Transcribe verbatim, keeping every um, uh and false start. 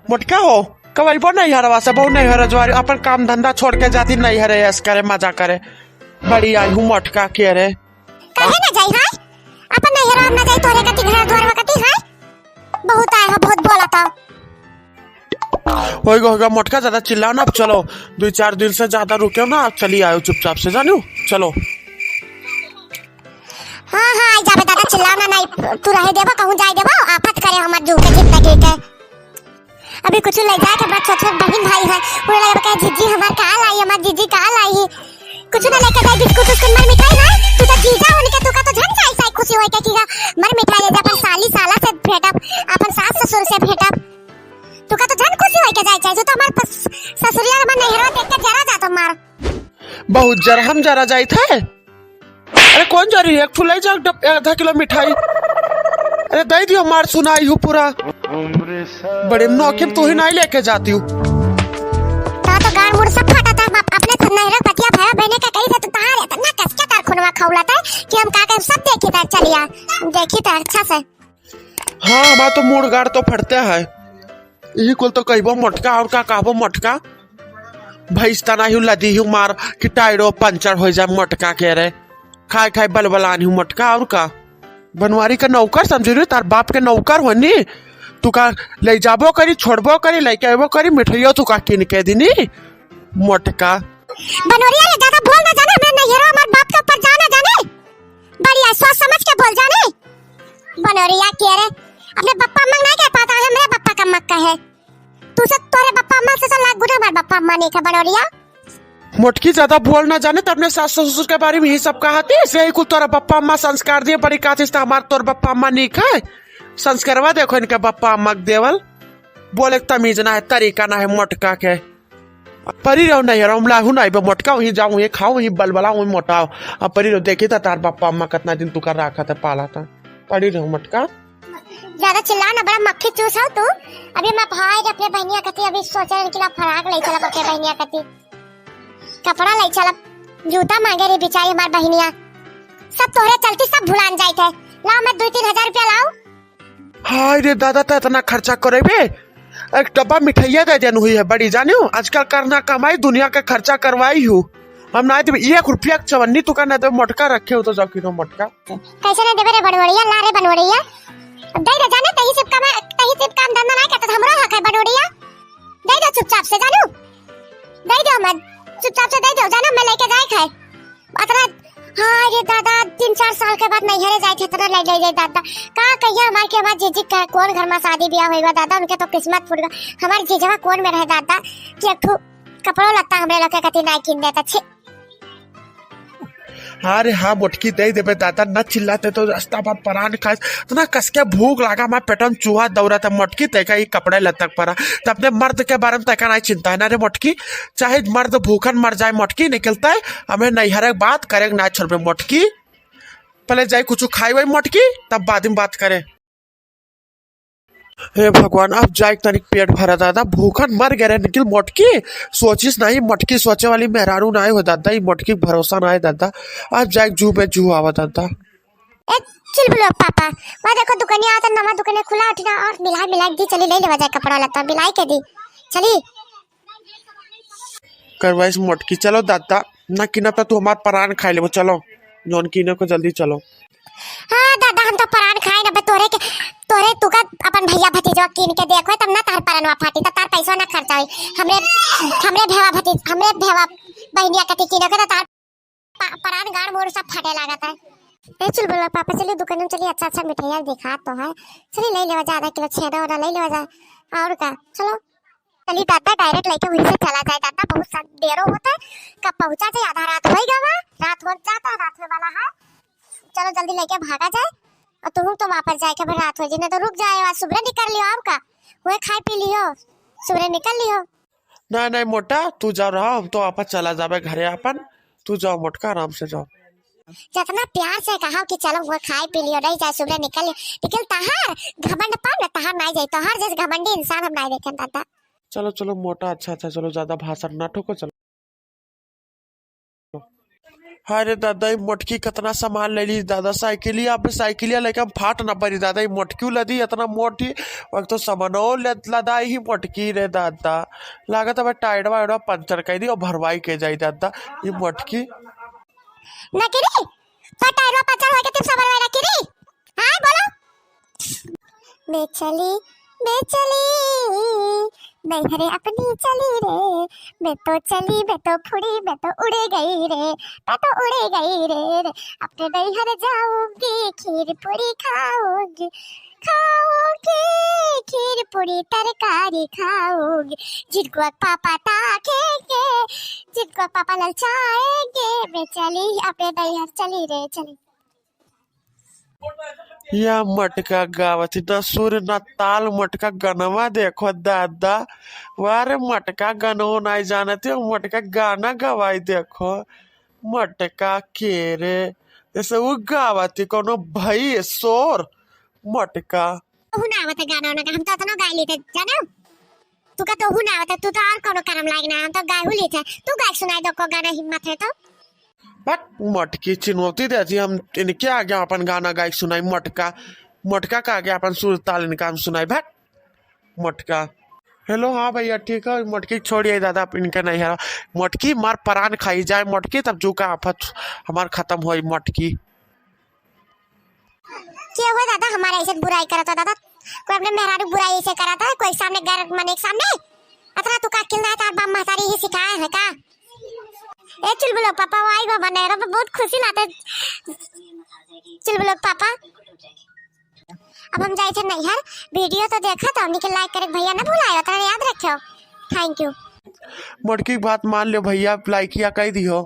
मोटका हो, कब अइबो नैहरवा से? बहुत नैहर जुआरी, अपन काम धंधा छोड़ के जाती नैहरे, ऐश करे, मजा करे। बड़ी आई हूँ मोटका के रे। काहे ना जाई है? अपन नैहरवा ना जाई, तोरे कती घर दुआरवा कती है? बहुत आए हो, बहुत बोला था। होइगा, होइगा मोटका, ज्यादा चिल्लाओ ना, अब चलो। दुइ चार दिन से ज्यादा रुके ना, अब चली आयो चुपचाप से, जानियो, चलो। हाँ, हाँ, आई जाबे दादा, चिल्लाओ ना, नहीं, तू रहे देबो, कहूँ जाए देबो, आफत करे हमर जीव के जिंदगी के। अभी कुछ ले जाए के बाद छोट छोट बहिन भाई है, उन्हें लगे कहे, "जीजी हमार का लाई, हमार जीजी का लाई?" कुछ ना लेके जाए, बिस्कुट उस्कुट मर मिठाई ना, तू तो जीजा उनके, तू का तो झन चाहे चाहे खुशी होए के कि हाँ, मर मिठाई ले जा, अपन साली साला से भेंटब, अपन सास ससुर से भेंटब, तू का तो झन खुशी होए के जाए चाहे, तू तो हमार पस-, ससुरिया हमार नैहरवा देख के जरा जा तो मार। बहुत जरा हम जरा जाइत है। अरे कौन जा रही है? एक ठो ले जाओ डब-, आधा किलो मिठाई। अरे दे दियो, मार सुनाई हूँ पूरा। बड़े नौखिन तू ही नहीं लेके जाती हूँ। ता तो गाड़ मुड़ सब फटा था, बाप अपने तो नैहर बतिया भरा बहने का कही थे तो तार इतना कस के तार खुनवा खौला था कि हम का कहे सब देखी था चलिया, देखी था अच्छा से। हाँ, हमार तो मूड़ गाड़ तो फटते है। यही कुल तो कहबो मोटका, और का कहबो मोटका? भैंस तना ही लदी ही मार कि टायरो पंचर हो जाए मोटका के रे। खाए खाए बलबलान ही मोटका, और का? बनवारी का नौकर समझ रही, तार बाप के नौकर होनी। तू का ले जाबो करी, छोड़बो करी, लेके अबो करी, मिठाइयो तू का किन के दिनी मोटका। बनवरिया रे, ज्यादा बोल ना जाने, हमरे नैहरो हमार बाप के ऊपर जा ना जाने। बड़ी है, सोच समझ के बोल जाने। बनवरिया के रे, अपने बप्पा अम्मा नहीं कह पाता है, हमरे बप्पा का अम्मा का है। तू से तोरे बप्पा अम्मा से तो लाख गुना हमार बप्पा अम्मा नहीं का बनवरिया। मोटकी ज्यादा बोल ना जाने, तो अपने सास ससुर के बारे में ही सब कहा थी, ऐसे ही कुल तोरा बप्पा अम्मा संस्कार दिए, बड़ी कहा थी, हमार तोर बप्पा अम्मा नहीं खाए। संस्कारवा देखो इनके बप्पा अम्मा के देवल, बोले के तमीज ना है, तरीका ना है मोटका के। परी रहो नहीं, हम लाहू ना आइबे मोटका, वहीं जाओ, वहीं खाओ, वहीं बलबलाओ, वहीं मोटाओ। अब परी रहो, देखी था तार बापा अम्मा कितना दिन तुका रखा था, पाला था। परी रहो मोटका। ज्यादा चिल्ला ना, बड़ा मक्खी चूस हो तू। अभी मैं भाई अपने बहनिया कती, अभी सोचे इनके लिए फराक ले चला अपने बहनिया कती, कपड़ा ले चला, जूता मांगे रे बेचारी हमार बहनिया। सब तोहरे चलती सब भुलान जाए थे। लाओ मैं दो तीन हजार रुपया लाओ। हाय रे दादा, त इतना खर्चा करेबे? एक डब्बा मिठाइया दे देन हुई है बड़ी जानियो। आजकल करना कमाई, दुनिया के खर्चा करवाई हूँ। हम ना देबे एक रुपया के चवन्नी तुका ना देबे, मोटका रखे हो तो जाओ किनो मोटका। कैसे ना देबे रे बनवड़िया, ला रे बनवड़िया। दे दे जाने, तही सब काम, तही सब काम धंधा ना करता, हमरो हक है बनवड़िया। दे दे चुपचाप से जानू। दे दे मत, चुपचाप से दे दे जाना, मैं लेके जाए खाए। अतना, हाँ रे दादा, तीन चार साल के बाद नैहरे जाए थे, इतना ले, ले, ले दादा। का कहिया हमार के हमार जीजी का कौन घर में शादी ब्याह होइबा दादा, उनके तो किस्मत फूट गया। हमार जीजवा कौन में रहे दादा, कि एक ठो कपड़ो लत्ता हमरे लोग के कती नाई किन देता, छी। हाँ रे हाँ, मोटकी दे देबे दादा, न चिल्लाते तो रास्ता भर परान खाए। इतना कस के भूख लागा, मैं पेटन चूहा दौड़ा था मोटकी, तैका ये कपड़े लत्ता के परा। तो अपने मर्द के बारे में तैका नहीं चिंता है ना रे मोटकी, चाहे मर्द भूखन मर जाए मोटकी, निकलता है। हमें नैहरे के बात करे के ना छोड़बे मोटकी। पहले जाए कुछ खाई वाई मोटकी, तब बाद में बात करे। हे भगवान, अब जाए तनिक पेट भरा दादा, भूखन मर गए रहे निकल मोटकी। सोचिस नहीं मोटकी, सोचे वाली मेहरारू ना आए हो दादा, ई मोटकी के भरोसा ना आए दादा। अब जाए जू में जू आवा दादा। ए चुलबुलो पापा, वहाँ देखो दुकानिया आता, नवा दुकानिया खुला हटी ना, और मिलाई मिलाई दी चली, ले लेवा जाए कपड़ा लत्ता, मिलाई के दी चली। करवाइस मोटकी, चलो दादा, ना किनब त तू हमार परान खाए लेबो, चलो, जौन किने को जल्दी चलो। हाँ दादा, हम तो परान खाए ना, बे तोरे के, तोरे तू का अपन भैया भतीजवा कीन के देखो, तब ना तार परानवा फाटी, तब तार पैसा ना खर्चा होई। हमरे, हमरे भेवा भतीज, हमरे भेवा बहनिया कती कीने के तो तार पा-, परान गाड़ मोर सब फटे लागत है। ए चुलबुला पापा, चलिए दुकान में चलिए, अच्छा अच्छा मिठाइयाँ दिखा तो है, चलिए ले लेवा जाए आधा किलो छेना ओना ले लेवा जाए, और का, चलो। चलिए दादा, direct लेके वहीं से चला जाए दादा, बहुत सा-, देरो होता है, कब पहुँचा जाए, आधा रात हो ही गवा, रात हो जाता है, रात होए वाला है, चलो जल्दी लेके भागा जाए, और तुम तो वापस जाए के फिर रात हो जाए, नहीं तो रुक जाए, आज सुबह निकल लियो, और का, वही खाए पी लियो, सुबह निकल लियो। नहीं, नहीं मोटा, तू जाओ रहा, हम तो वापस चला जाबे घरे अपन। तू जाओ मोटका, आराम से जाओ। जितना प्यार से कहा कि चलो वो खाए पी लियो, नहीं जाए सुबह निकल लियो। लेकिन तहार घमंड पर न तहार नहीं जाए, तहार जैसे घमंडी इंसान हम नहीं देखे दादा। चलो, चलो मोटा, अच्छा, अच्छा, चलो ज्यादा भाषण ना ठोको, चलो। अरे दादा, ई मोटकी कितना सामान ले ली दादा, साइकिलिया पे साइकिलिया लेके हम फाट ना पड़ी दादा। ई मोटकी लदी इतना मोटी, वक्त तो सामानो ले लदाई ही मोटकी रे दादा। लागत अब टायरवा वायरवा पंचर कर दी और भरवाई के जाई दादा। ई मोटकी ना किरी, पर टायरवा पंचर होए के तुम सामान वाला किरी। हाँ, बोलो। मैं चली, मैं चली, नैहरे अपनी चली रे। मैं तो चली, मैं तो फुड़ी, मैं तो उड़े गई रे, मैं तो उड़े गई रे, रे। अपने नैहर जाऊंगी, खीर पूरी खाऊंगी, खाऊंगी, खीर पूरी तरकारी खाऊंगी। जिनको पापा ताकेंगे, जिनको पापा ललचाएंगे, मैं चली, अपने नैहर चली रे, चली। या मटका गावत ही, ना सुर ना ताल, मटका गनवा देखो दादा। वाह रे, मटका गनवो नाई जानत ही, मटका गाना गवाई देखो। मटका के रे, जैसे उ गावत ही कोनो भई सोर। मटका। तोहू ना आवत है गाना वाना का, हम तो अतनो गाय लेते, जाने हो? तू का तोहू ना आवत है, तू तो और कोनो करम लायक ना, हम तो गाय हू लेते। तू गाय सुनाई दो को गाना, हिम्मत है तो। बट मटकी चिनौती देती, हम इनके आगे अपन गाना गाय सुनाई। मटका, मटका का आगे अपन सुर ताल इनका हम सुनाई। बट मटका। हेलो, हाँ भैया, ठीक है, मटकी छोड़िए दादा, आप इनके नहीं है। मटकी मार परान खाई जाए मटकी, तब जू का आफत हमार खत्म होई मटकी। के हुए दादा, हमारे ऐसे बुराई करत हो दादा? कोई अपने मेहरारू बुराई ऐसे करत है, कोई सामने घर, मने एक सामने? अतना तू का किल्ला है, तार बाप महतारी ही सिखाए है का? ए चुलबुलो पापा, वाई बाबा नैहरा पे बहुत खुशी लाते। चुलबुलो पापा, अब हम जाए थे नैहर। वीडियो तो देखा तो हमनी के लाइक करे भैया ना भुलाए, उतना याद रखो। थैंक यू। मटकी की बात मान लो भैया, लाइकिया कह दियो।